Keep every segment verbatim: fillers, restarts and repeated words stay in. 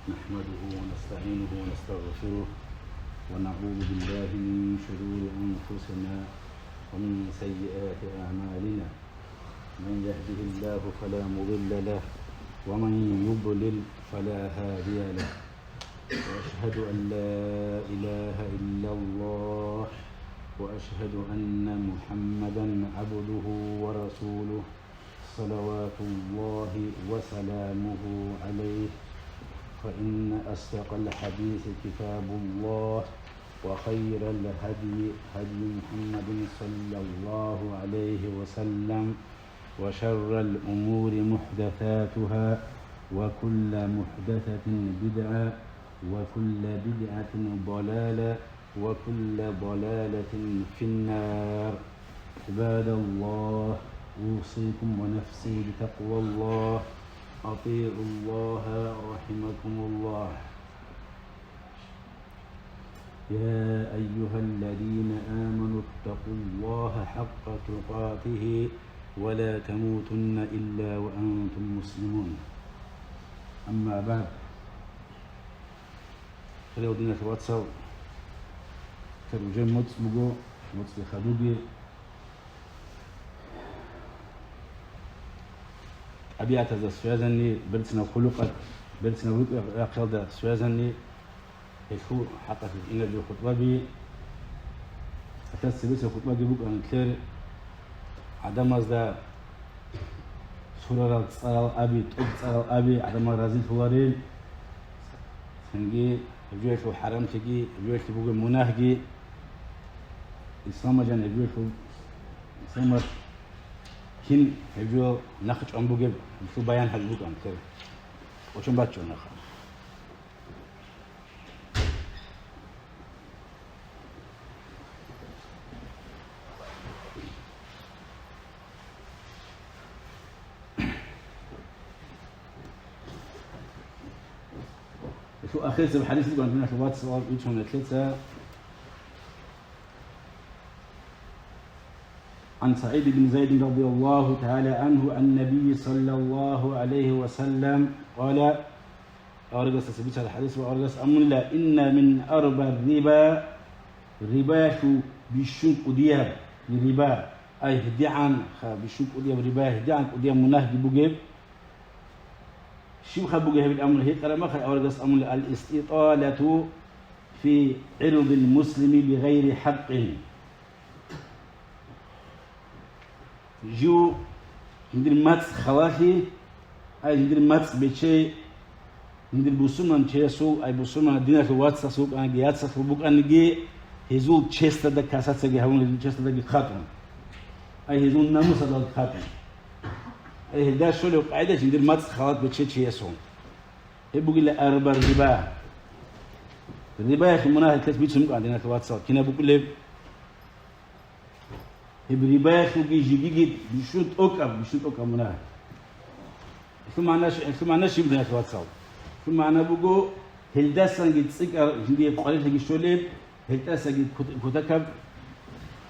نحمده ونستعينه ونستغفره، ونعوذ بالله من شرور أنفسنا ومن سيئات أعمالنا. من يهده الله فلا مضل له، ومن يضلل فلا هادي له. وأشهد أن لا إله إلا الله، وأشهد أن محمدا عبده ورسوله، صلوات الله وسلامه عليه، فإن أصدق الحديث كتاب الله، وخير الهدي هدي محمد صلى الله عليه وسلم، وشر الأمور محدثاتها، وكل محدثة بدعة، وكل بدعة ضلالة، وكل ضلالة في النار. عباد الله، أوصيكم ونفسي بتقوى الله. أطيعوا الله رحمكم الله. يا أيها الذين آمنوا اتقوا الله حق تقاته ولا تموتن إلا وأنتم مسلمون. أما بعد. Хириял диналъул вацал, хириял моцӀ буго, моцӀги хадуги, тӀабигӀатазда связанный, берцинаб хулукъат, берцинаб рукӀа-рахъалда связанный, гьелъул хӀакъалъулъ инаб жо хутӀбаби, гьелъас цебесеб хутӀбаги букӀана нилъер гӀадамазда сурарал цӀарал аби, тӀуб цӀарал аби, гӀадамал разилъуларел, цинги гьеб жоялъул хӀарамлъиги, гьеб жоялъул бугеб мунагьги, исламалъан гьеб жоялъул, исламалъ кин гьеб жо нахъ чӀван бугеб, гьелъул баян гьабун букӀана нилъер. Къочон баччун нахъа. Ахирисеб хӀадис бугеб, диналъул вацал, виччан нилъеца. عن سعيد بن زيد رضي الله تعالى عنه عن النبي صلى الله عليه وسلم قال, аварагасдаса бицараб хӀадис ва аварагас абунила: إن من أربى الربا, рибаялъул бищун кӀудияб риба, ай гьедигӀан, ха, бищун кӀудияб риба, гьедигӀан кӀудияб мунагьги бугеб. Щибха бугеб гьеб амру гьикъараб мехалъ, аварагас абунила: الاستطالة في عرض المسلم بغير حق. Жив жиндир мацӀ халалъи, ай жиндир мацӀ бечей, жиндир бусурман чиясул, ай бусурман диналъул вацасул букӀаниги, яцалъул букӀаниги, гьезул честада касацаги гьабун, гьезул честадаги хъатӀун, ай гьезул намусадаги хъатӀун. Ай гьелда щолеб къагӀида жиндир мацӀ халат бечей чиясул. Гьеб бугила арба риба. Рибаялъул мунагь гьелъ бицун букӀана, диналъул вацал, кинаб букӀулеб? Гьеб рибаялъулги жибиги бищун тӀокӀаб, бищун тӀокӀаб мунагь. Гьелъул магӀна щ-, гьелъул магӀна щиб, диналъул вацал? Гьелъул магӀна буго, гьелдасанги цӀикӀкӀар жиндие къварилъиги щолеб, гьелдасаги кут-, кутакаб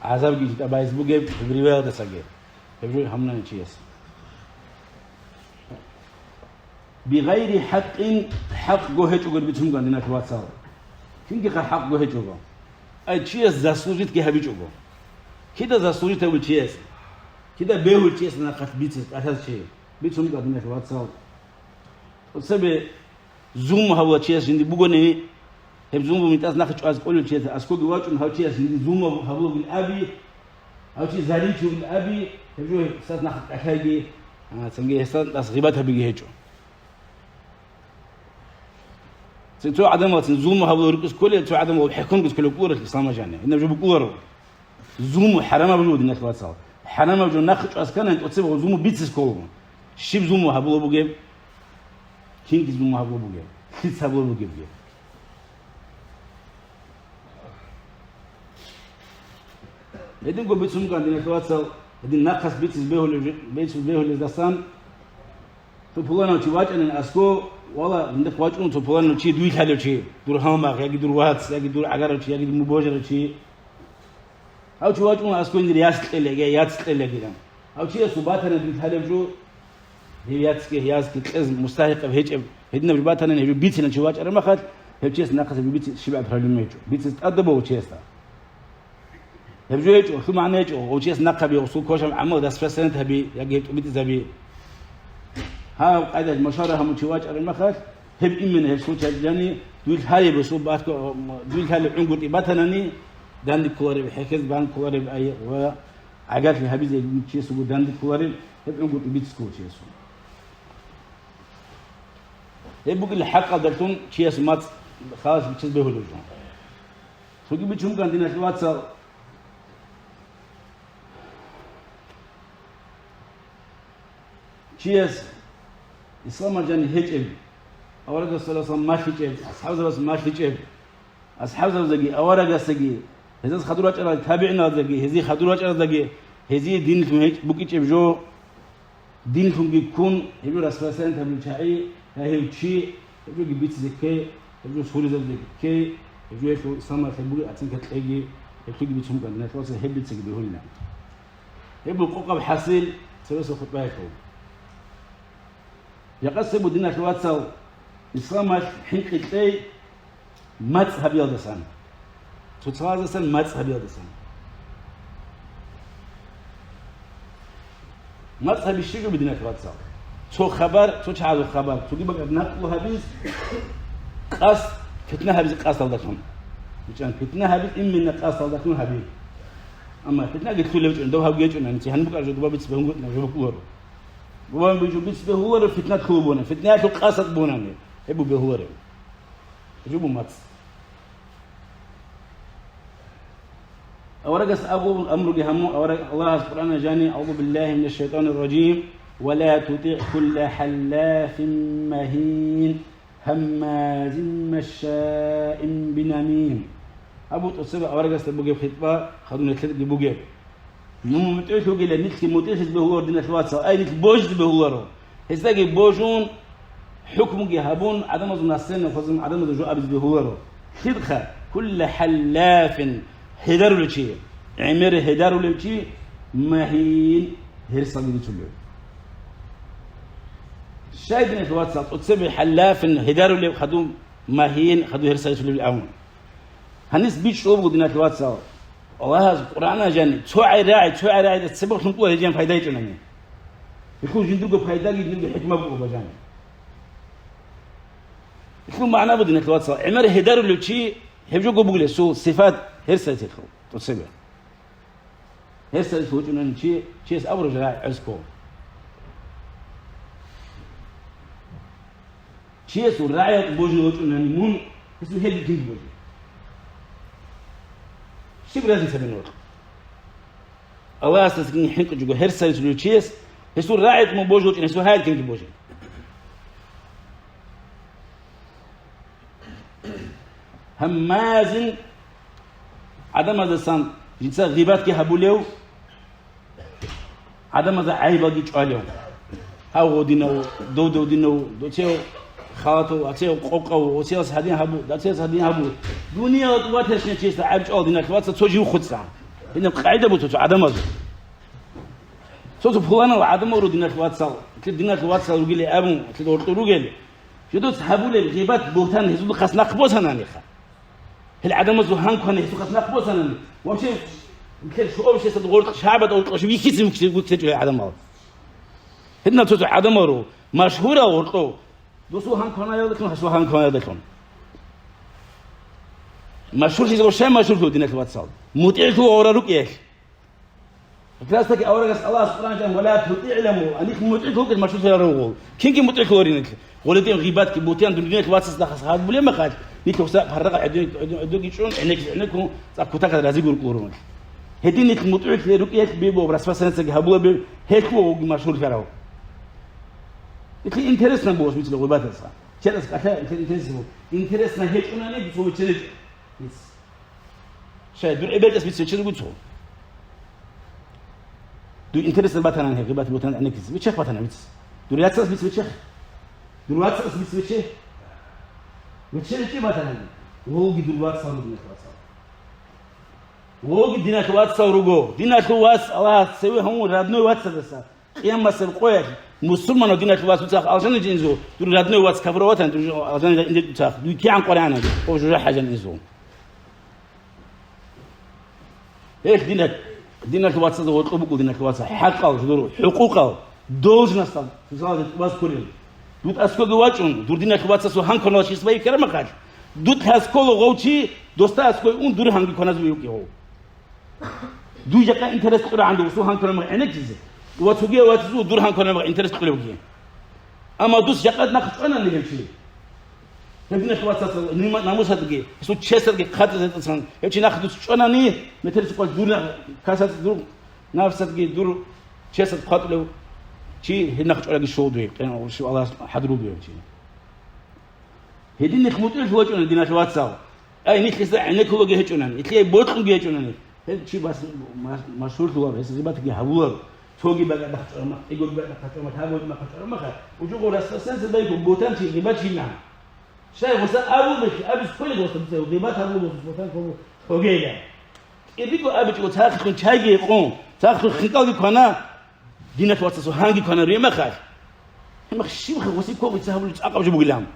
гӀазабги жинда байз бугеб гьеб рибаялдасаги. Гьеб жо гьамунани чияс. Бигъайри хӀакъин, хӀакъго гьечӀого бицун буган, диналъул вацал. Кинги хъа хӀакъго гьечӀого. Ай, чияс заслужитги гьабичӀого. Кида заслужит гьабул чияс? Кида бегьул чияс нахъалъ бицес, кӀалъаз чи? Бицун буган, диналъул вацал. Цебе зулму гьабула чияс жинди бугони, гьеб зулму митӀаз нахъ чӀваз кӀолев чияс аскоги вачӀун, гьав чияс жинди зулму гьабулагил аби, гьав чи залимчи вугил аби, гьеб жо гьесдас нахъ кӀалъайги, а, цинги гьесдас гъибат гьабиги гьечӀо. Цин цо гӀадамал цин зулму гьабулел рукӀиз кколел, цо гӀадамал хӀехьонгиз кколел кӀоларел исламалъ жаниб. Гьеб жо букӀуларо. Зулму хӀарамаб жо, диналъул вацал. ХӀарамаб жо нахъ чӀваз ккани, тӀоцебе зулму бицис кколаго. Щиб зулму гьабула бугеб? Кинги зулму гьабула бугеб? Лъица гьабула бугебги? Гьединго бицун буган, диналъул вацал, гьедин нахъас бицис бегьулев-, бицис бегьулездасан, цо пуланав чи вачӀанин аскӀо, вала, гьиндихъ вачӀун цо пуланав чи, дуй лъалев чи, дур гьалмагъ, яги дур вац, яги дур гӀагарав чи, яги дур мубожарав чи. Гьав чи вачӀун аскӀо гьиндир яс кьел яги яц кьел ягилан. Гьав чиясул батана дуй лъалев жо, Гьев яцги, язги кьез мустахӀикъаб гьечӀеб, гьединаб жо батанани, гьеб жо бицинав чи вачӀараб махалъ, гьев чияс нахъаса гьеб бицине щибаб проблема гьечӀо. Бицес тӀадаб буго чиясда. Гьеб жо гьечӀо, гьелъул магӀна гьечӀо, гьев чияс нахъаби, гьесул кошаб гӀамал распространять гьаби, яги гьеб тӀубитӀизаби. Гьав къайдалъ машгьура гьабун чи вачӀараб махалъ, гьеб именно гьелъул чагӀи жани, дуе лъалеб гьесул батго-, дуе лъалеб гӀунгутӀи батанани, данде кколареб, хӀехьезе бан кколареб ай ва гӀагарлъи гьабизе чиясулго данде кколареб, гьеб гӀунгутӀи бицго чиясул. Гьеб бугеб хӀакъалдалъун чияс мацӀ халалъ биччазе бегьулеб жо. Цоги бичун букӀана, диналъул вацал, чияс исламалъ жани гьечӀеб, аварагас саллаллагьу гӀалайгьи вассаллам малъичӀеб, асхӀабзабаз малъичӀеб, асхӀабзабаздаги, аварагасдаги, гьезда хадур рачӀарал табигӀиналдаги, гьезие хадур рачӀаралдаги, гьезие динлъун гьечӀ-, букӀичӀеб жо, динлъунги ккун, гьеб жо распространять гьабулел чагӀи, я гьев чи, гьеб жоги бицизе ккей, гьеб жо суризабизе ккей, гьеб жо гьелъул исламалъе бугеб оценка кьеги, гьелъулги бицун букӀана, диналъул вацал, гьеб бицаги бегьулилан. Гьеб буго къокъаб хӀасил цебесеб хутӀбаялъул. Жакъасеб буго, диналъул вацал, исламалъ хӀинкъи кьей, мацӀ гьабиялдасан, цоцазасан мацӀ гьабиялдасан. МацӀ гьабизе щиб жо буго, диналъул вацал? Цо хабар, цо чагӀазул хабар, цоги бакӀалда накълу гьабизе къасд, питна гьабизе къасдалдалъун. БичӀчӀана, питна гьабизе именно къасдалдалъун гьаби. Амма питнаги лъулеб гьечӀони, дов гьабги гьечӀони, гьаниб букӀараб жо доба биц бегьунгутӀинаб жо букӀуларо. Доба жо биц бегьуларо, питна лъугьун бугони, питнаялъул къасд бугони, гьеб буго бегьулареб. Гьеб буго мацӀ. Аварагас абун амруги гьабун, авараг Аллагьас Къуръана жани: «أعوذ بالله من الشيطان الرجيم، ولا تطع كل حلاف مهين، هماز مشاء بنميم». Абу тӀоцебе аварагасда бугеб хитӀба хадуб нилъедаги бугеб. Мун мутӀигӀлъугила, нилъги мутӀигӀлъизе бегьуларо, диналъул вацал, ай, нилъ божизе бегьуларо. Гьездаги божун, хӀукмуги гьабун, гӀадамазул насланиеги хвезун, гӀадамазда жо абизе бегьуларо. Лъидха, кулла хӀаллафин, гьедарулев чи, гӀемер гьедарулев чи, магьин, гьерсалги бицулев. Щай, диналъул вацал, тӀоцебе хӀаллафин, гьедарулев хадуб, магьин, хадуб гьерсалги бицулев абун? Гьанис бичӀчӀулеб буго, диналъул вацал, Аллагьас Къуръана жани, цо гӀай рагӀи, цо гӀай рагӀида цебехъ лъун кӀула гьел жан пайда гьечӀонани. Гьелъул жиндирго пайдаги, жиндирго хӀикмат буго бажани. Гьелъул магӀна буго, диналъул вацал, гӀемер гьедарулев чи гьеб жого бугила, гьесул сифат гьерсалъе лъугьун, тӀоцебе. Гьерсалъе лъугьун вачӀунани чи, чияс абураб жо рагӀи гӀезкво. Чиясул рагӀиялъ божи вачӀунани мун, гьесул гьелги кинги божи. Щиб разница бен вачӀун? Аллагьасдасаги хӀинкъичӀого гьерсалъе лъугьун чияс, гьесул рагӀиялъ мун божи вачӀун, гьесул гьелги кинги божи. Гьаммазин, гӀадамаздасан жинца гъибатги гьабулев, гӀадамазда гӀайибалги чӀвалев. Гьав гъодинав, дов додинав, доцев халатав, ацев къокъав, оцевас гьадин гьабу, дацевас гьадин гьабу. Дуниялалда ватарщинав чиясда гӀайиб чӀвала, диналъул вацал, цо жив хутӀа. Гьединаб къагӀида буго цо-цо гӀадамазул. Цо-цо пуланал гӀадамал руго, диналъул вацал, диналъул вацал ругилан абун, гьоркьор ругел. Жидеца гьабулеб гъибат, бугьтан гьезул хас нахъ босанани ха. Гьел гӀадамазул гьан квана гьесухъас нахъ босанани. Вообще, нилъер шугьаб щесад гъоркь, шагьабад гъоркьа щиб йихьизе вуксе-, вуксечӀо гьел гӀадамал. Гьединал цо-цо гӀадамал руго, машгьурал гъоркьов. Досул гьан кванаялдалъун, гьасул гьан кванаялдалъун. Машгьурлъизе ва щай машгьурлъула, диналъул вацал? МутӀигӀлъула гъора рукӀиялъ. Хасдаги аварагас Аллагьас Къуръан жан: «Ва ла тутигӀ лагьум», анихъ мутӀигӀлъулги машгьурлъарав гъол. Кинги мутӀигӀлъуларин нилъ? ГъолитӀин гъибатги, бугьтан дуниялалъ вацас нахъас гьабулеб мехалъ, нилъ гьесда паррагъа гӀодо-, гӀодо-, гӀодоги чӀун, гӀенеккун, гӀенеккун, цӀакъ кутакалда разиги уркӀуларо нилъ. Гьедин нилъ мутӀигӀлъи рукӀиялъ биб распространяться гьабулеб, гьелъул вугоги машгьурлъарав. Нилъ интересно буго, в смысле, гъибаталъа. Чияс кӀалъа нилъ интересно буго. Интересно гьечӀунани, дуца вичча гьечӀо. Нилъ. Щай, дур эбелкьас бицбечез гуцо? Дур интересно батанан гьеб, гъибат-бугьтан гӀенеккизе. Бицех батана, биц. Дур яцас бицбечех? Дур вацас бицбече? Бицере чи батанан? Волги дур вацал, диналъул вацал. Волги диналъул вацал руго. Диналъул вац Аллагьас цеве гьавун родной вацадаса. Къиямасеб къоялъ Мусульманав диналъул вац дуцахъ алжаналъ инзул, дур родной вац кафураватан дур алжаналъ инзе дуцахъ, дуй кигӀан къваригӀанав, о жужахӀалъан инзул. Гьел динал-, диналъул вацазда гъоркьоб букӀул диналъул ваца, хӀакъал, дур хӀукъукъал, должностал, мисалалда, тӀубаз кколел. Дуд аскоги вачӀун, дур диналъул вацасул гьанкванал чис байб ккараб махалъ, дуд лъасколо гъов чи, досда аской ун, дур гьанги кваназе вукӀи гъов. Дуй жакъа интерес кьурагӀан дугъусул гьанкванаб гӀенеккизе. Ва цоги ватизул дур гьанкванаб интерес кьуревги. Амма дус жакъа нахъ чӀванани гьев чи. Гьев диналъ вацасул нима-, намусадги, гьесул чесадги хъатӀизетасан. Гьев чи нахъ дус чӀванани, метер цукъал дур на-, касац дур, нафсадги дур чесад хъатӀулев чи гьеб нахъ чӀвараги щолдуй, къен-, щив Аллагьас хӀадурулдуй гьев чи. Гьединихъ мутӀигӀлъи вачӀуна диналъ вацал. Ай, нилъеца гӀенеккулаги гьечӀунани, нилъее бокьуги гьечӀунани. Гьел чи бас-, мас-, машгьурлъулаб, гьес гъибатги гьабулар. Цоги бакӀа дахъ чӀварма, цӀигоги бакӀа дахъ чӀварма, лъабоги бакӀа чӀвармаха. УчӀугъу расвасенца дайгу ботан чи гъибачинна. Шай гъуса абулбехъи, абис кколеб гъуса дуца гъибат гьабулеб гъуса ботан кколеб гьогейилан. КӀибиго абичӀого цахилъун чайги гьекъон, цахилъун хинкӀалги квана. Диналъ вацасул гьанги кванан руе махалъ. Гьеб мах щибха гъуси кколги цо гьабулеб цӀакъаб жо бугилан.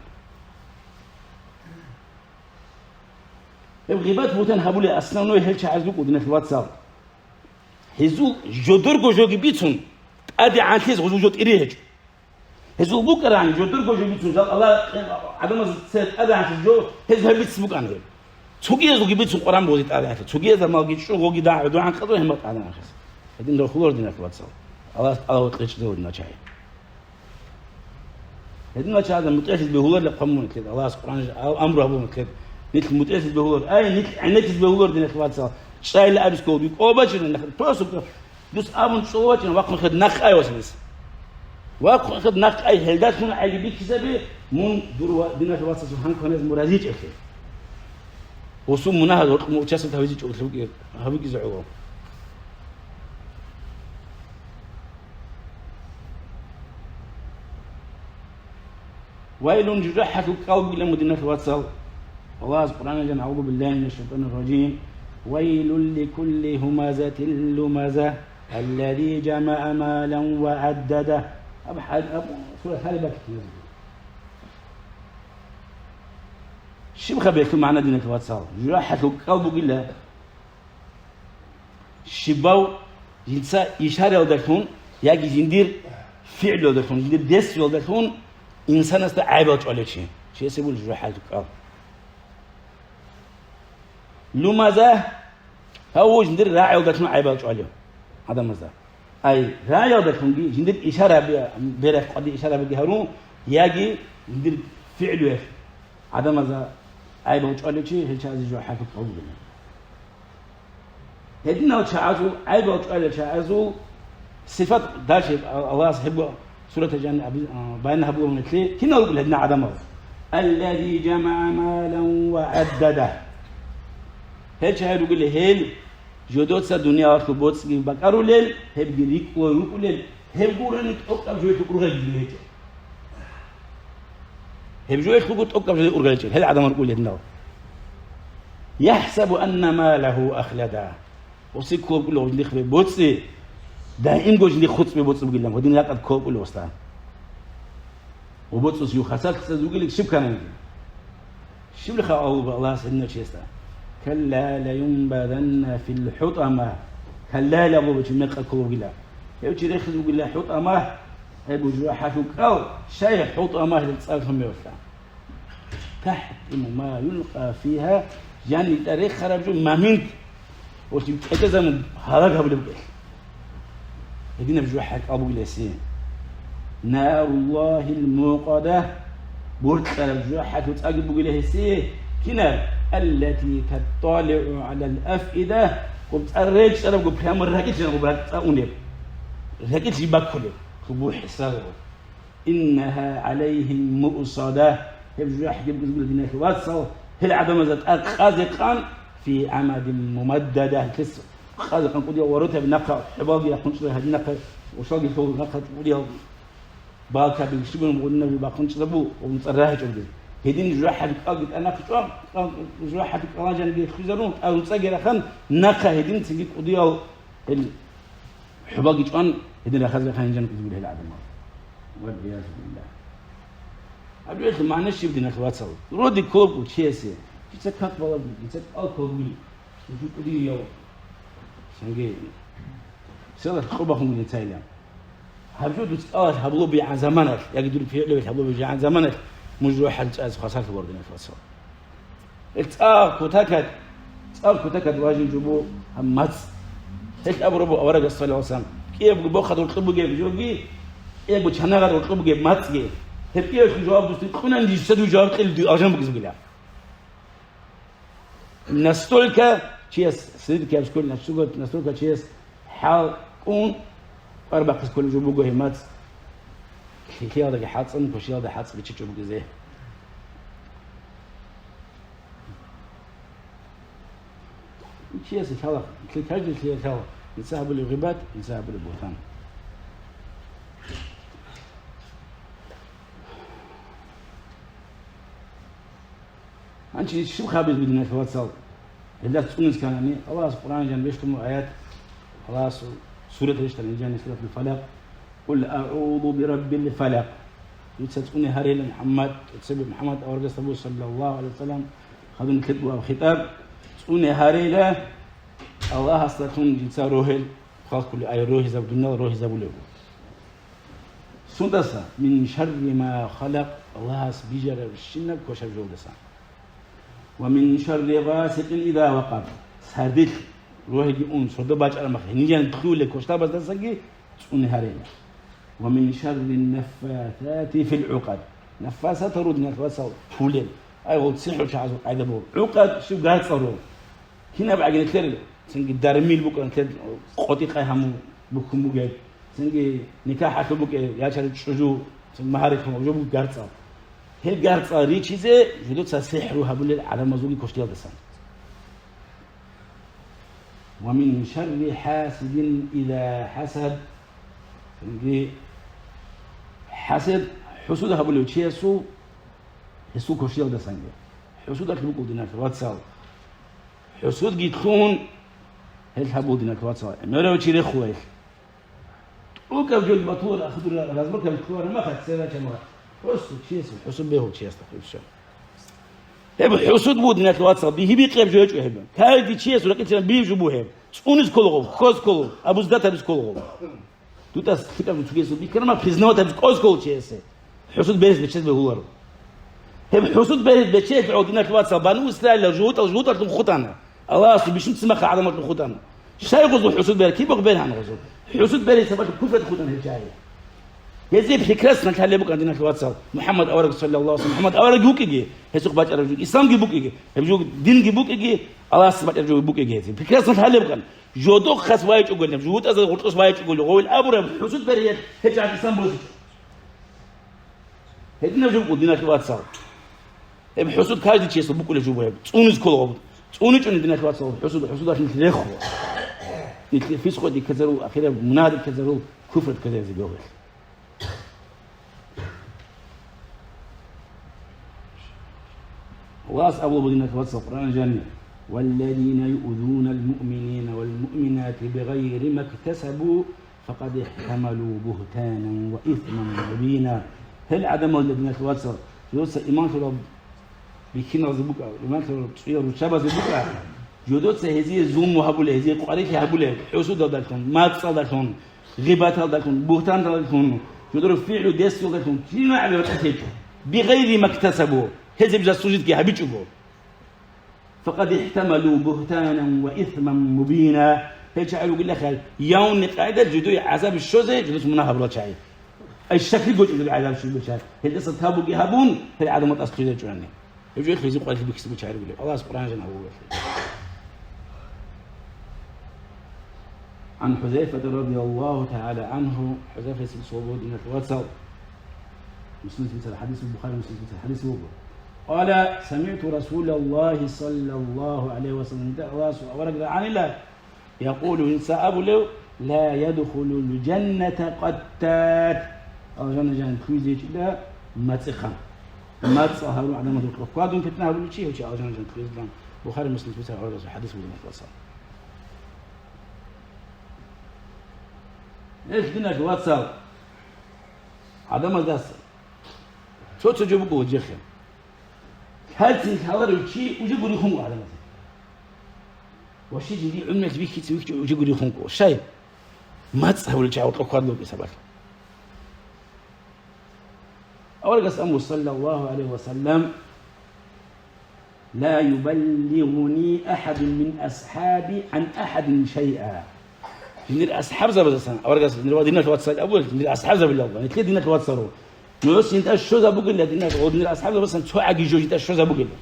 Гьеб гъибат-бутан гьабулеб основной гьел чагӀаз рукӀу, диналъ вацал. Гьезул жодорго жоги бицун, тӀадегӀанлъиз гъузул жо тӀире гьечӀо. Гьезул букӀарани жодорго жо бицун, жал Аллагь, гӀадамаз цер тӀадегӀанлъиз жо, гьез гьеб бицин букӀана гьеб. Цогиязулги бицун Къуран бугъи тӀадегӀанлъи, цогиязда малги чӀу, гъоги дагӀу, дугӀан къазо гьемал тӀадегӀанлъиз. Гьедин рахулар диналъ вацал. Аллагьас тӀалаб гьечӀого дина чагӀи. Гьедин вачагӀазда мутӀигӀлъиз бегьуларила хъван мун итлъед, Аллагьас Къуръан ал-, амру гьабун итлъед, нилъ мутӀигӀлъиз бегьулар, ай, нилъ гӀенеккиз бегьулар, диналъ вацал, чӀайилан абискал, дуй кӀо бачӀина, нахъ, просто дус абун чӀо бачӀина, вахъун хед нахъ ай василис. Вахъун хед нахъ ай, гьелдалъун гӀайги бихьизаби, мун дур ва-, диналъ вацасул гьанкваназ муразичӀелъе. Гъусул мунагьал гьоркьун участок гьавизе чӀолъуги-, гьавигизе гӀоло. Вайлун, жужахӀалъул кӀал бугилан, диналъ вацал. Аллагьас Къуръаналда: «أعوذ بالله من الشيطان الرجيم. ويل لكل همزة لمزة الذي جمع مالا وعدده». Аб хӀал-, аб сура гьалиб бакӀ. Щибха бехьул магӀна, диналъ вацал? ЖужахӀалъул кӀал бугила. Щибав жинца ишараялдалъун яги жиндир фигӀлуялдалъун, жиндир десуялдалъун инсанасда гӀайбал чӀвалев чи. Чиясе бугел жужахӀалъул кӀал. Лумаза, гьав жиндир рагӀиялдалъун гӀайбал чӀвалев гӀадамазда. Ай, рагӀиялдалъунги жиндир ишара бе-, берахъ къвади ишарабиги гьарун, яги жиндир фигӀлуялъ гӀадамазда гӀайбал чӀвалев чи, гьел чагӀазе жужахӀалъул кӀал бугилан. Гьединал чагӀазул, гӀайбал чӀвалел чагӀазул сифат дальше Аллагьас гьебго сураталда жан аби-, а, баян гьабулеб нилъее, кинал ругел гьединал гӀадамал? «الذي جمع مالا وعدده». Гьел чагӀи ругел гьел, жодоца дуниялалъул боцӀги бакӀарулел, гьебги рикӀкӀула рукӀулел, гьеб гурани тӀокӀаб жоялъул ургъел гьечӀо. Гьеб жоялъулго тӀокӀаб жоялъул ургъел гьечӀо, гьел гӀадамал рукӀулел гьединал. «يحسب أن ماله أخلده». Гъосие кколеб бугила гъодинихъ боцӀи, даимго жиндихъ хутӀбе боцӀи бугилан, гъодин ракӀад кколеб бугила гъосда. Гъоб боцӀиялъул хасалъ цӀезе вугилан щиб ккананги. Щиб рехъа Аллагьас гьединав чиясда? «كلا لينبذن في الحطمة». «كلا» абулеб чи мекъа кколеб бугила. Гьев чи рехизе вугила хӀутӀама, гьеб жужахӀалъул кӀал, щай хӀутӀама гьел цӀар лъун мегьулъа. «تحطم ما يلقى فيها», жан-нитӀа рехараб жо момент, ва лъим тӀекӀезабун гьалаг гьабулеб букӀел. Гьединаб жужахӀалъул кӀал бугила гьесие. «نار الله الموقدة», боркьараб жужахӀалъул цӀаги бугила гьесие, кинаб? «التي تطلع على الأفئدة», гъоб цӀар речӀчӀарабго, прямо ракӀилъ жанго цӀа унеб, ракӀилъ жиб баккулеб, гьеб хӀисаб. «إنها عليهم مؤصدة», гьеб жужахӀги бугила, диналъ вацал, гьел гӀадамазда тӀад къазе къан, «في عمد ممددة», гьелъ къазе къан кӀудиял воротаби нахъа, хӀубалги рахъун чӀезабу, гьадин нахъа, ушалги лъугьун нахъа кӀудиял балкаби, щиб гьуниб гъуниб бахъун чӀезабу, гъоб цӀар рагьичӀоги. Гьедин жужахӀалъул кӀалги тӀад нахъа чӀван, жужахӀалъул кӀалан жанги хвезарун, тӀад цӀаги рахан, нахъа гьедин цинги кӀудиял гьел хӀубалги чӀван, гьедин рахазе рахъанин жанги кӀудиял гьел гӀадамал. Валиязубилла. Гьаб жоялъе магӀна щиб, диналъ вацал? Вроде кколеб чиясе, дица как балагьун, дица кӀал кколеб, дица кӀудияв. Цинги, цела къо бахун дица илан. Гьаб жо дуца кӀалалъ гьабулеб бигӀан заманалъ, яги дур пигӀлуялъ гьабулеб бигӀан заманалъ, мужу хӀал чӀвазе хвасарлъи ва, диналъ вацал. Гьел цӀакъ кутакад, цӀакъ кутакад важин жо буго гьаб мацӀ. Гьелъ абураб буго аварагас, саллаллагьу гӀалайгьи ва саллам, кӀиябго бохъад гьоркьоб бугеб жоги, кӀиябго чанагъад гьоркьоб бугеб мацӀги. Гьеб кӀиялъул жаваб дусин кьунан, дица дуе жаваб кьела, дуе алжан бугез бугила. Настолько чияс сидкияб сколи, настолько, настолько чияс хӀал кӀун, къварбахъис кколеб жо буго гьеб мацӀ. ЛъикӀиялдаги хӀацӀцӀун, квешиялда хӀацӀцӀун бичичӀо бугезе. Чиясе лъала, лъикӀабги лъикӀаб лъала, инса гьабулеб гъибат, инса гьабулеб бугьтан. Гьанже щиб хабиз бугеб, диналъ вацал? Гьелдаса цӀунез кканани, Аллагьас Къуръан жан бищун аят, Аллагьас сурат рещтӀана, жани суратул Фалакъ. «Къул агӀузу бираббил фалакъ». Дица цӀуне гьарейила, МухӀаммад, цебе МухӀаммад аварагасда буго, саллаллагьу гӀалайгьи ва саллам, хадуб нилъеда буго гьаб хитӀаб, цӀуне гьарейила Аллагьасдалъун, дица рогьел хвалккули, ай рогьизаб, дуниял рогьизабулев. Сундаса? «Мин шарри ма халакъ», Аллагьас бижарабщинаб квешаб жолдасан. «Ва мин шарри гъасикъин иза вакъаб», сардилъ рогьиги ун, сордо бачӀараб мехалъ гьениб жан лъугьулел квешлъабаздасаги цӀуне гьарейила. «Ва мин шарри наффасати фил гӀукъад», наффасат гьарун, диналъ вацал, пулел, ай гъол сихӀру чагӀазул къайда буго. ГӀукъад щиб? ГарцӀал руго. Кинаб гӀаги нилъер, цинги дармил букӀана, нилъер къотӀи-къай гьамун бухьун бугеб, цинги никахӀалъул букӀе, ячарел чӀужу, цинги магьари ккун, жо буго гарцӀал. Гьел гарцӀал ричизе жидеца сихӀру гьабулел гӀадамазулги квешлъиялдасан. «Ва мин шарри хӀасидин иза хӀасад». Цинги хӀасед, хӀусуд гьабулев чиясул, гьесул квешлъиялдасанги. ХӀусудалъ букӀул, диналъ вацал. ХӀусудги лъугьун, гьел гьабул, диналъ вацал, гӀемерав чи рехула гьелъ. ТӀокӀаб жо батуларо, ахадур размеркаб кколаро махалъ, церачамалъ. Просто чиясул хӀусуд бегьул чиясда хӀусуд. Гьеб хӀусуд буго, диналъ вацал, бихьи-бикъияб жо гьечӀо гьеб. Кайди чиясул ракӀалде бан биб жо буго гьеб. ЦӀунез кколаго, хьоз кколаго, абуздат гьабиз кколаго. Дуда лъикӀаб жо цогиясул бихьараб, признавать гьабиз ккоз ккола чиясе. ХӀусуд берес бечез бегьуларо. Гьеб хӀусуд берес бечелъ гӀо, диналъ вацал, Бану Исраилал жугьутӀал жугьутӀалъун хутӀана. Аллагьасул бищун цимахъа гӀадамалъун хутӀана. Щай гъозул хӀусуд бер? Киб бер гьанна гъозул? ХӀусуд берес сабаблъун куфрат хутӀана гьел чагӀи. Гьезие прекрасно лъалеб букӀана, диналъ вацал, МухӀаммад авараг, саллаллагьу гӀалайгьи ва саллам, МухӀаммад аварагги вукӀиги, гьесухъ бачӀараб жо, исламги букӀиги, гьеб жо динги букӀиги, Аллагьасда бачӀараб жо букӀиги гьезие. Прекрасно лъалеб букӀана. Жодохъас вайчӀого гьеб, жугьутӀазда гъоркьос вайчӀого гьев абураб хӀусуд бер гьел гьечӀеб исламалъ босичӀо. Гьединаб жо букӀун, диналъ вацал. Гьеб хӀусуд каждый чиясул букӀулеб жо буго гьеб. ЦӀунез кколаго. ЦӀуничӀони, диналъ вацал, хӀусуд, хӀусудалъ нилъ рехула. Нилъ фискъоде ккезарул, ахираб мунагьаде ккезарул, куфрат ккезаризе бегьулел. Аллагьас абулеб буго, диналъ вацал, Къуръан жаниб: «Валлазина юъзуна ал-муъминина вал-муъминати бигъайри мактасабу, факъад ихтамалу бугьтанан ва исман мубина». Гьел гӀадамал, диналъ вацал, жодоца иман лъурал бихьиналзе букӀа, иман лъурал цӀуял руччабазе букӀа, жодоца гьезие зулму гьабулеб, гьезие къварилъи гьабулеб, хӀусудалдалъун, мацӀалдалъун, гъибаталдалъун, бугьтандалъун, жодор фигӀлу десиялдалъун кинаб гӀаби батӀалъи гьечӀо, бигъайри мактасабу, гьезие заслужитги гьабичӀого. «Факъад ихтамалу бугьтанан ва исман мубина». Гьел чагӀи ругелахъал, явни къайдал жидуе гӀазаб щозе жидуца мунагь гьабурал чагӀи. Ай щаклъи гьечӀо жидуе гӀазаб щозе чагӀи. Гьелдаса тавбуги гьабун, гьел гӀадамал тӀаса лъугӀизаричӀони. Гьеб жо хизи къварилъи бихьизе чагӀи ругел. Аллагьас Къуръан жан гьавуралъе. عن حذيفة رضي الله تعالى عنه, ХӀузайфатил суал буго, диналъ вацал. Муслимил бицараб хӀадис, Бухари, Муслимил бицараб хӀадис буго. قال: سمعت رسول الله صلى الله عليه وسلم, Аллагьасул авараг рагӀанила, يقول, гьес абулев: «لا يدخل الجنة قتات». Алжана жан лъугьизе гьечӀила мацӀихъан. МацӀал гьарун гӀадамазул рухӀ хьвадун питна гьабулев чи, гьев чи алжана жан лъугьизилан. Бухари, Муслимил бицараб аварагасул хӀадис буго, диналъ вацал. Гьелъ, диналъ вацал, гӀадамаздаса. Цо-цо жо буго гьанже. Лъалцин лъаларев чи уже гури хунго гӀадамазе. Ва щай жиндир гӀумруялъ бихьицин вихьичӀо уже гури хунго. Щай? МацӀ гьабулел чагӀи гьоркьоб хьвадулеб сабаблъун. Аварагас абуна, саллаллагьу гӀалайгьи ва саллам: «Ла юбаллигъуни ахӀадун мин асхӀаби гӀан ахӀадин шайъа». Жиндир асхӀабзабаздасан, аварагас жиндир ва диналъ вацал абула, жиндир асхӀабзабилалда, нилъер диналъ вацал руго. Нуж жинда щвезабугила диналъ, ва жиндир асхӀабзабаздасан цо гӀаги жо жинда щвезабугила.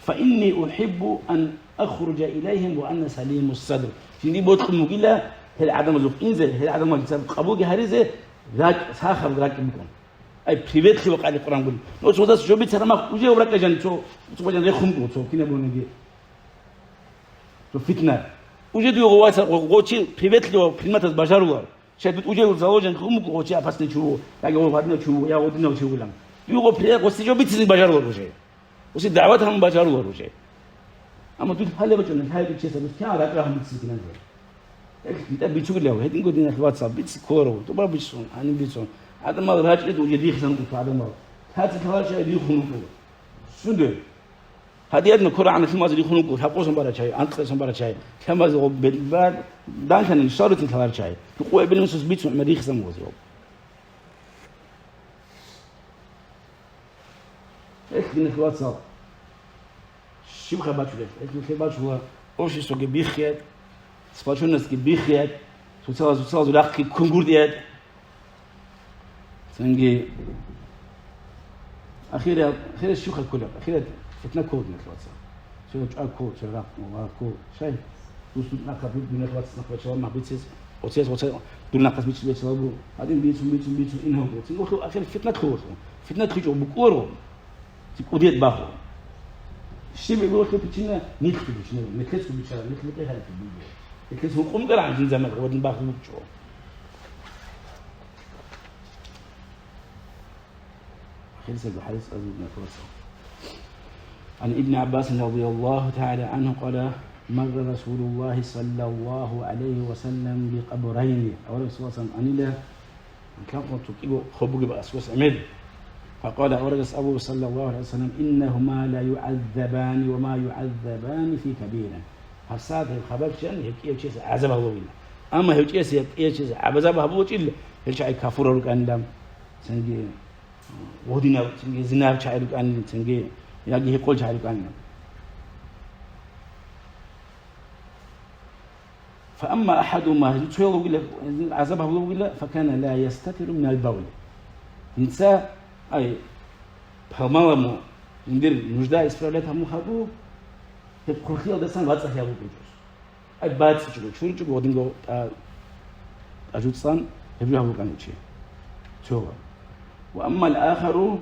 «Фа инни ухӀиббу ан ахруджа илайгьим ва ана салимус садр». Жиндие бокьун бугила гьел гӀадамазухъ инзе, гьел гӀадамал дица къабулги гьаризе, ракӀ, сахаб ракӀ букӀун. Ай, приветливо къали Къуран гури. Но цоцас жо бицараб мах уже гьаб ракӀа жан цо, цо бажан рехун буго, цо кинаб бугониги. Цо фитна. Уже дуе гъо ваца, гъо, гъо чи приветливо приниматаз бажарула. Щай тут уже заложен хӀумук гъо чи опасный чи вуго, яги гъо гьадинав чи вуго, я гъодинав чи вугилан. Дуе гъо при-, гъоси жо бицин бажарула уже. Гъоси дагӀват гьабун бажарула уже. Амма тут гьале бачӀуна, гьайги чеса, дус кигӀан ракӀа гьабун бицин кинан. Эх, дида бицугилав, гьединго диналъ вацал, бици кколаро, дуба бицун, гьаниб бицун. ГӀадамал рачӀида уже рихсан вукӀун гӀадамал. Лъаца лъаларчагӀи рихун вукӀун. Сунде? Гьадиядна ккора гӀана лъимазе рихун вукӀун, лъабкъосан барачагӀи, анкьасан барачагӀи, лъимазе гъоб бел-, ба-, данлъани шарутин лъаларчагӀи. Рукъу эбел-инсус бицун гӀемер рихсан вугьазив. Эх, диналъ вацал. Щибха бачулел? Эх, нилъер бачула обществоги биххият, сплочённостьги биххият, цоцала-цоцалазул рахъги кунгурдият. Цинги ахират, ахират щибха кколеб? Ахират фитна ккола, диналъ вацал. Цо чӀвай ккол, цо рахъ, ва ккол. Щай? Дус дун нахъа дур, дун нахъа вацас нахъ бачалаб мах бицес, оцес, оцес, дур нахъас бичӀчӀи бачалабу. Гьадин бицун, бицун, бицун, ин гьавго. Цин гохлу ахир фитна кколу. Фитна ккичӀо букӀоро. Ци кӀудият баху. Щиб гохлу причина? Нилъги бичина, нилъецго бичара, нилъ микъи гьарикьи буго. Нилъец гьукъум карагӀан жин заман гъодин баху букӀо. Хирсаги хӀадис азулна кваса. عن ابن عباس رضي الله تعالى عنه قال: مر رسول الله صلى الله عليه وسلم بقبرين. Авараг саллаллагьу гӀалайгьи ва саллам анила, анкьанкъун цо кӀиго хоб бугеб аскӀос гӀемер. فقال, аварагас абуна, саллаллагьу гӀалайгьи ва саллам: إنهما ليعذبان وما يعذبان في كبير. ГьабсагӀат гьеб хабар чӀван, гьеб кӀиявчиясе гӀазаб гьабулебила. Амма гьев чиясе, кӀиявчиясе гӀазаб гьабулеб гьечӀила, гьел чагӀи кафурал рукӀанила, цинги гъодинав, цинги зинав чагӀи рукӀанин, цинги яги гьекъол чагӀи рукӀанин. فأما أحدهما, гьезул цоял вугила, гьезул гӀазаб гьабулеб бугила, فكان لا يستتر من البول. Инса, ай, палмаламо, жиндир нужда исправлять гьабун хадуб, гьеб хъулъиялдасан вацӀцӀалъи гьабулеб букӀос. Ай, бацӀичӀого, чуричӀого гъодинго тӀа-, тӀажуцӀцӀан гьеб жо гьабулкъани чи. Цола. وأما الآخر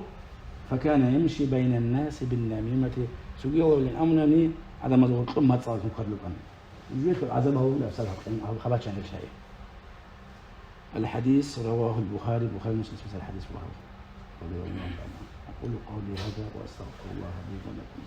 فكان يمشي بين الناس بالنميمة, цогиялъулин амунани гӀадамазул гьоркьоб мацӀалъун ккарлукъани. Жуялъул гӀазаб гьавулев сал гьаб-, гьаб-, хабачан релълъайи. الحديث رواه البخاري, Бухари, Муслим сахӀихӀ хӀадис буго. رضي الله عنه. أقول قولي هذا وأستغفر الله لي ولكم.